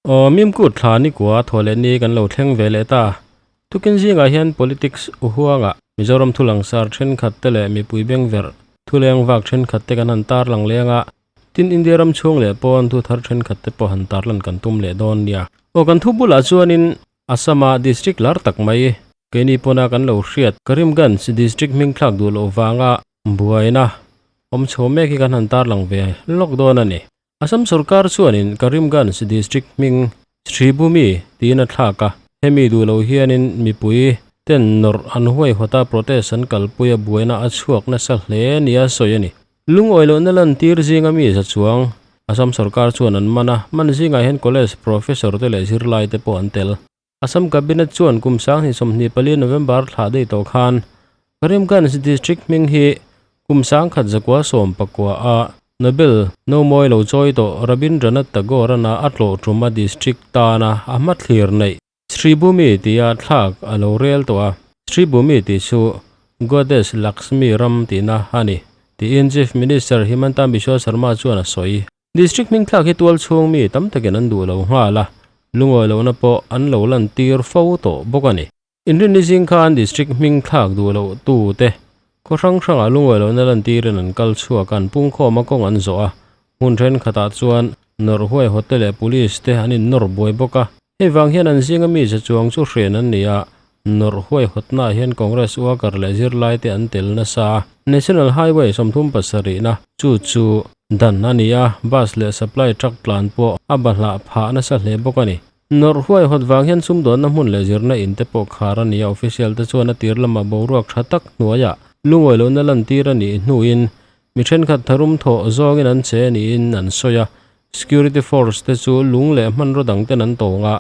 Aw Mimkut thla nikua thaw leh ni kan lo thleng ve leh ta. Tukin zingah hian politics u huangah Mizoram thu langsar thenkhat te leh mipui bengverh thuleng vak thenkhat te kan han tarlang leng a, tin India ram chhung leh pawn thu thar thenkhat te pawh han tarlan kan tum leh dawn nia. Aw kan thu bulah chuanin Assam-a district lar tak mai keini pawna kan lo hriat Karimganj district hming thlak duh loh vanga buaina awm chho mek hi kan han tarlang ve lawk dawn a ni. Assam sorkar chuanin Karimganj district hming Sribhumi tiin a thlak a, hemi duh lo hianin mipui ten nawrh an huaihawt a protest an kalpui a buaina a chhuak nasa hle nia sawi a ni. Lungawi lohna lantir zinga mi za chuang Assam sorkar chuan an man a, man zingah hian college professor te leh zirlai te pawh an tel. Assam Cabinet chuan kum 2024 November thla daih tawh khan Karimganj District hming hi kum 1919 a Nobel nomawi lo chawi tawh Rabindranath Tagore-ana a tlawh tuma district tana a hmathlir neih Sribhumi tia thlak a lo rel tawh a, Sribhumi tih chu Goddess Lakshmi ram tihna a ni, tiin Chief Minister Himanta Biswa Sarma chuan a sawi. District hming thlak hi tual chhung mi tam takin an duh lo nghal a, lungawi lohna pawh an lo lantir fo tawh bawk a ni. Inrinni zing khan District hming thlak duh loh tute khaw hrang hrangah lungawi lohna lantirin an kal chhuak a, an pungkhawm a kawng an zawh a, hmun thenkhatah chuan nawrh huai hotel leh police te an innawr buai bawk a. Hei vang hian an zinga mi za chuang chu hren an ni a, nawrh huaihawtnaah hian Congress worker leh zirlaite an tel nasa a. National Highway 37 na chu chu dan a ni a, bus leh supply truck tlan pawh a bahlah phah nasa hle bawk a ni. Nawrh huaihawt vang hian sumdawnna hmun leh zirna in te pawh khar a ni a, official te chuan a tir lamah boruak tha tak hnuaiah lungawi lohna lantir a nih hnuin mi thenkhat tharum thawh zawngin an che niin an sawi a, Security force te chu lung leh hmanraw dang ten an tawng a,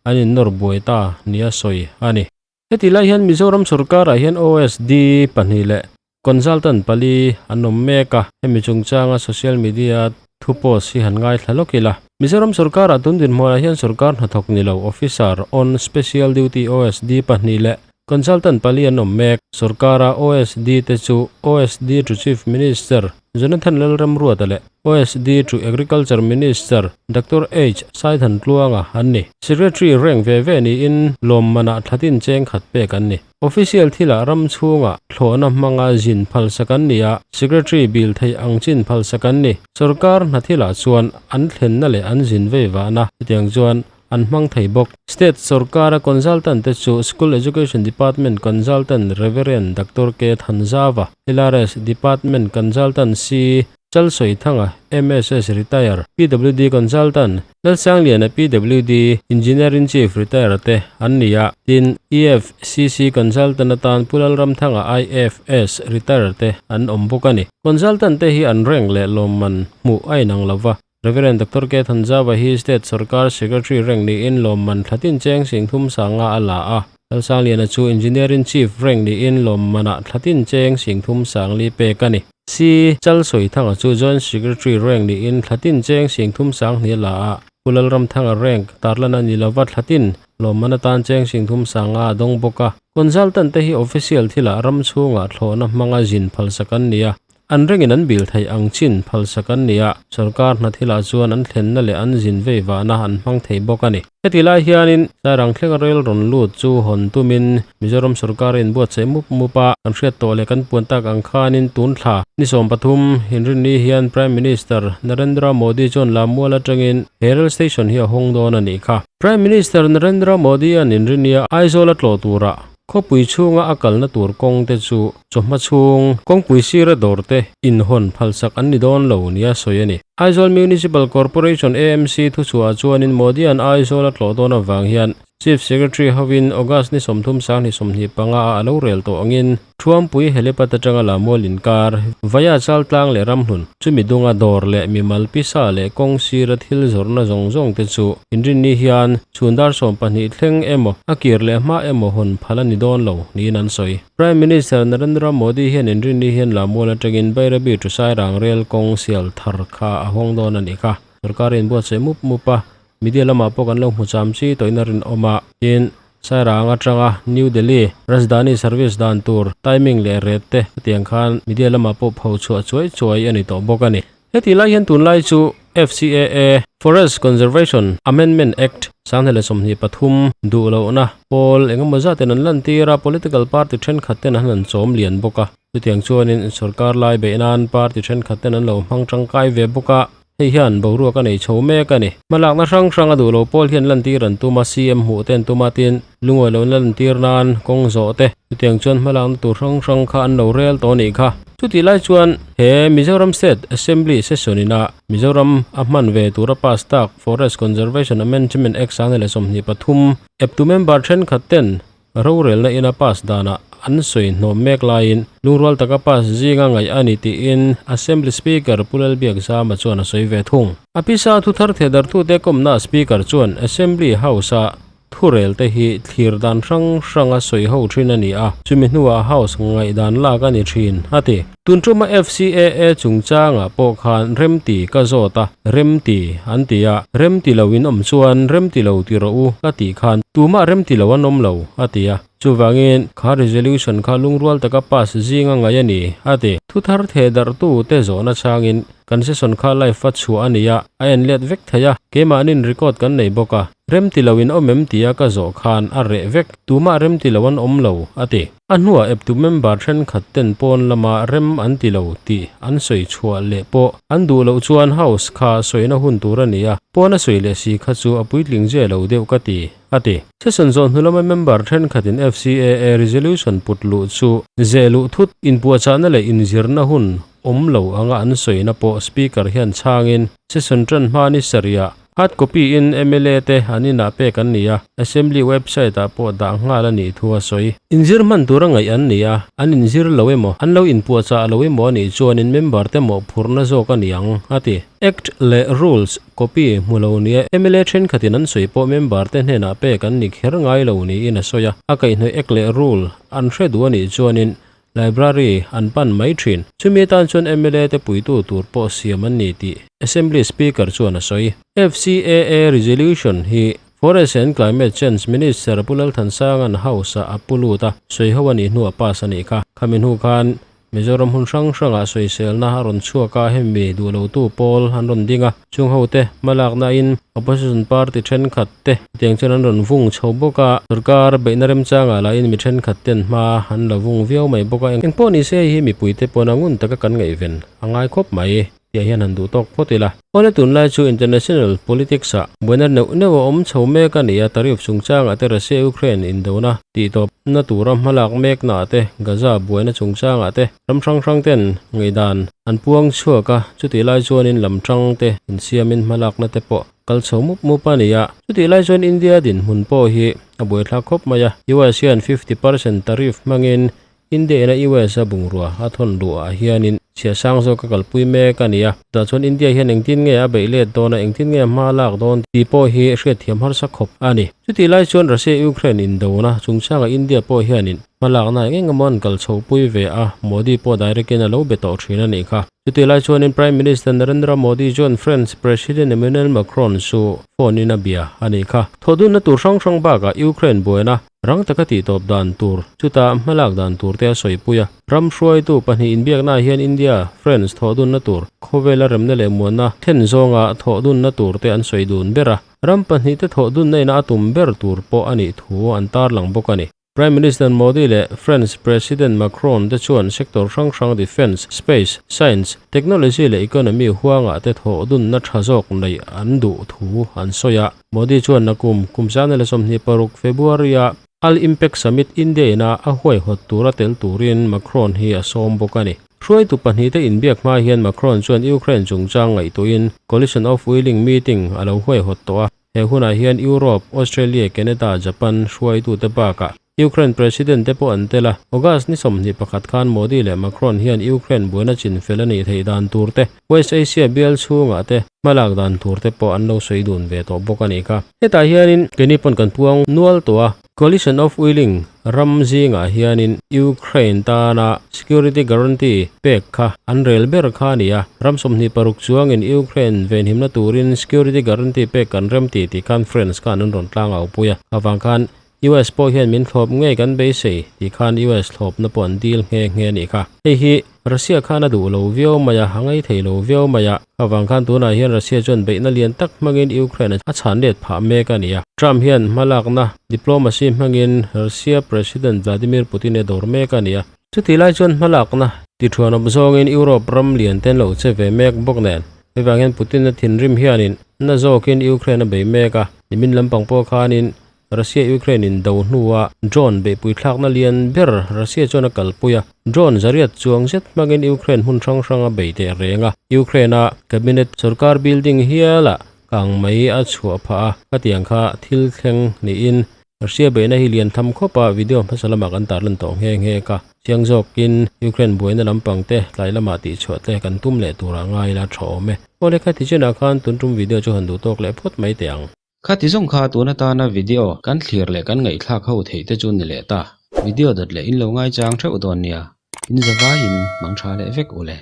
an innawr buai ta nia sawi a ni. Heti lai hian Mizoram sorkarah hian OSD pahnih leh consultant pali an awm mek a, hemi chungchanga social media thu post hi han ngaithla lawk ila. Mizoram sorkarah tun dinhmunah hian sorkar hnathawk ni lo officer on special duty OSD pahnih leh Consultant pali an awm mek. Sorkara OSD te chu OSD to Chief Minister Jonathan Lalramruata leh OSD to Agriculture Minister Doctor H Saithan Tluanga an ni. Secretary rank ve ve niin lawmmanah thlatin cheng khat pek an ni. Official thilah ram chhungah thlawhna hmanga zin phalsak an ni a, Secretary bil theih ang chin phalsak an ni. Sorkar hna thilah chuan an thlenna leh an zin vei vahna hetiang chuan an hmang thei bawk. State sorkara consultant te chu School Education Department Consultant Rev. Doctor K. Thanzava, LRS Department Consultant C. Chalsawithanga, MSS Retire, PWD Consultant Lalsangliana PWD Engineer-in-Chief Retire te an ni a, tin EFCC Consultant atan Pu Lalramthanga IFS Retire te an awm bawk a ni. Consultant te hi an rank leh lawmman hmuh a inang lova, Rev. Doctor K. Thanzava hi State Sorkar Secretary rank niin lawmman thlatin cheng singthum sanga a la a. Lalsangliana chu Engineer-in-Chief rank niin lawmmanah thlatin cheng singthum sangli pek a ni. C. Chalsawithanga chu Joint Secretary rank niin thlatin cheng singthum sanghnih a la a. Pu Lalramthanga rank tarlan a ni lova thlatin lawmman atan cheng singthum sanga a dawng bawk a. Consultant te hi official thilah ram chhungah thlawhna hmanga zin phalsak an ni a. An rengin an bil theih ang chin phalsak an ni a, sorkar hna thilah chuan an thlenna leh an zin vei vahna an hmang thei bawk a ni. Heti lai hianin Sairang thlenga rel rawn lut chu hawn tumin Mizoram sorkar a inbuatsaih mup mup a, kan hriat tawh leh kan puan tak ang khanin tun thla ni 13 inrinni hian Prime Minister Narendra Modi chuan Lammual atangin he rail station hi a hawng dawn a nih kha. Prime Minister Narendra Modi-a'n inrinnia Aizawl a tlawh turah Khawpui chhunga a kalna tur kawng te chu chawhma chhung kawngpui sira dawr te inhawn phalsak an ni dawn lo nia sawi a ni. Aizawl Municipal Corporation, AMC, thuchhuah chuanin Modi-a'n Aizawl a tlawh dawn avang hian Chief Secretary hovin August ni 30 sang ni 25 ah a lo rel tawh angin Thuampui helipad atanga Lamual inkar, Vaia Chaltlang leh Ramhlun, chumi dunga dawr leh mimal pisa leh kawng sira thil zawrhna zawng zawng te chu inrinni hian chhun dar 12 thleng emaw a kir leh hma emaw hawn phal a ni dawn lo niin an sawi. Prime Minister Narendra Modi hian inrinni hian Lamual atangin Bairabi to Sairang rel kawng sial thar kha a hawng dawn a nih kha. Sorkar inbuatsaih mup mup a, Media lamah pawh kan lo hmu cham chi tawhin a rinawm a, tin, Sairang atanga New Delhi Rajdhani service dan tur timing leh rate te hetiang khan media lamah pawh pho chhuah chuai chuai a ni tawh bawk a ni. Heti lai hian tunlai chu FCAA, Forest Conservation Amendment Act, 2023 duh lohna pawl engemaw zatin an lantir a, political party thenkhat ten an han chawm lian bawk a. Chutiang chuanin sorkar lai beih nan party thenkhat ten an lo hmang tangkai ve bawk a, hei hian boruak a nei chho mek a ni. Hmalakna hrang hrang a duh lo pawl hian lantir an tum a, CM hmuh te an tum a, tin lungawi lohna lantir nan kawng zawh te chutiang chuan hmalakna tur hrang hrang kha an lo rel tawh a nih kha. Chutih lai chuan he Mizoram State Assembly session ina Mizoram a hman ve tura pass tak Forest Conservation Amendment Act 2023 eptu member thenkhat ten Rorelna ina pass danah an sawi hnawm mek laiin lungrual taka pass zinga ngaih a ni tiin Assembly Speaker Pu Lalbiakzama chuan a sawi ve thung. A pisa thu thar thehdarhtute kawmna Speaker chuan Assembly House-a thurelte hi thlir dan hrang hranga sawi ho thin a ni a, chumi hnuah House ngaihdan lak a ni thin, a ti. Tun tuma FCAA chungchangah pawh khan remti ka zawt a, remti an ti a, remti lo in awm chuan remti lo ti rawh u ka tih khan tumah remti lo an awm lo a ti a, chuvangin kha resolution kha lungrual taka pass zinga ngaih a ni a ti. Thu thar theh darhtu te zawhna changin kan session kha live a chhuah a ni a, a en let vek thei a, keimahnin record kan nei bawk a, remti lo in awm em tia ka zawh khan a reh vek, tumah remti lo an awm lo a ti. A hnuah eptu member thenkhat ten pawn lama rem an ti lo tih an sawi chhuah leh pawh an duh loh chuan House kha sawina hun tur a ni a, pawn a sawi leh si kha chu a puitling zia lo deuh ka ti, a ti. Session zawh hnu lama member thenkhatin FCAA resolution put luh chu zeh luh thut, inpuahchahna leh inzirna hun awm lo anga an sawina pawh Speaker hian chhangin session tan hma ni sarihah Hard copy in mla te an inah pek an ni a, Assembly website ah pawh dah nghal a nih thu a sawi. Inzir hman tura ngaih an ni a, an inzir lo emaw, an lo inpuahchah lo emaw a nih chuanin member te mawhphurhna zawk a ni ang, a ti. Act leh Rules copy hmu lo nia mla thenkhatin an sawi pawh member te hnenah pek an ni kher ngai lo niin a sawi a, a kaihhnawih Act leh Rule an hre duh a nih chuanin Library an pan mai thin. Chumi atan chuan mla te puitu tur pawh siam an ni tih Assembly Speaker chuan a sawi. FCAA Resolution hi Forest and Climate Change Minister Pu Lalthansanga'n House-ah a pu lut a, sawi ho a nih hnuah pass a nih kha. Khami hnu khan Mizoram hmun hrang hrangah sawiselna a rawn chhuak a, hemi duhlotu pawl an rawn ding a, chung hote hmalaknain Opposition party thenkhat te tiang chuan an rawn vung chho bawk a, sorkar beihna remchangah lahin mi thenkhat ten hma an la vung viau mai bawk a, engpawh ni se hei hi mipuite pawn a ngun taka kan ngaihven a ngai khawp mai tih ah hian han duh tawk phawt ila. Awle tunlai chu international politics ah buaina neuh neuh a awm chho mek a ni a, tariff chungchangah te Russia Ukraine indona tih tawpna tura hmalak mekna ah te Gaza buaina chungchangah te ram hrang hrang ten ngaihdan an puang chhuak a, chutih lai chuanin lam tang te insiamin hmalakna te pawh Kal chho mup mup a ni a, chutih lai chuan India dinhmun pawh hi a buaithlak khawp mai a, US hian 50% tariff hmangin India ina US a bungrua a thawn luhah hianin chhiah sang zawk a kalpui mek a ni a, chutah chuan India hian engtin nge a beih let dawn a, engtin nge a hma lak dawn tih pawh hi hriatthiam harsa khawp a ni. Chutih lai chuan Russia-Ukraine indona chungchangah India pawh hianin hmalakna eng eng emaw an kal chhohpui ve a, Modi pawh direct in a lo be tawh thin a nih kha. Chutih lai chuanin Prime Minister Narendra Modi chuan French President Emmanuel Macron chu phone in a bia a nih kha. Thawhdunna tur hrang hrang bakah Ukraine buaina rang taka tihtawp dan tur, chutah hmalak dan tur te a sawipui a. Ram hruaitu pahnih inbiaknaah hian India, France thawhdunna tur, khawvela remna leh muanna thlen zawnga thawhdunna tur te an sawi dun ber a. Ram pahnih te thawhdunna ina a tum ber tur pawh a nih thu an tarlang bawk a ni. Prime Minister Modi leh France President Macron te chuan sector hrang hrang defence, space, science, technology leh economy huangah te thawh dunna tha zawk neih an duh thu an sawi a. Modi chuan nakum kum 2026 February-a Al Impact Summit India ina a huaihawt tura tel turin Macron hi a sawm bawk a ni. Hruaitu pahnihte inbiak hma hian Macron chuan Ukraine chungchang ngaihtuahin Coalition of Willing meeting a lo huaihawt tawh a. He hunah hian Europe, Australia, Canada, Japan hruaitute bakah Ukraine President te pawh an tel a. August ni 21 khan Modi leh Macron hian Ukraine buaina chinfel a nih theih dan tur te, West Asia bial chhungah te hmalak dan tur te pawh an lo sawi dun ve tawh bawk a nih kha. Hetah hianin keini pawn kan puang nual tawh a. Coalition of Willing ram zingah hianin Ukraine tana security guarantee pek kha an rel ber kha a ni a, ram 26 chuangin Ukraine venhimna turin security guarantee pek kan rem tih tih khan France khan an rawn tlang au pui a, avang khan US pawh hian min thlawp ngei kan beisei tih khan US thlawpna pawh an dil nghe nghe a nih kha. Hei hi. Russia khan a duh lo viau mai a, a ngei thei lo viau mai a. Khavang khan tunah hian Russia chuan beihna lian tak hmangin Ukraine a chhan let phah mek a ni a. Trump hian hmalakna, diplomacy, hmangin Russia President Vladimir Putin a dawr mek a ni a. Chutih lai chuan hmalakna tithuanawp zawngin Europe ram lian te an lo che ve mek bawk nen. Hei vang hian Putin a thinrim hianin na zawkin Ukraine a bei mek a, nimin lampang pawh khanin Russia-Ukraine in do hnua drone beihpui thlakna lian ber Russia chuan a kalpui a, drone zariat chuang zet hmangin Ukraine hmun hrang hrang a bei teh reng a, Ukraine-a cabinet sorkar building hialah kang mai a chhuah phah a, khatiang kha thil thleng niin Russia beihna hi lian tham khawp a, video hmasa lamah kan tarlan tawh nghe nghe ka. Chiang zawkin Ukraine buaina lampang te tlai lamah tihchhuah te kan tum leh turah ngai ila tha awm e. Awle kha tichinah khan tun tum video chu han duh tawk leh phawt mai teh ang. Khati zawng kha tun atana video kan thlir leh kan ngaihthlak ho theih te chu ni leh ta. Video dawt leh in lo ngaichang theuh dawn nia. In zavaiin hmang tha leh vek u le.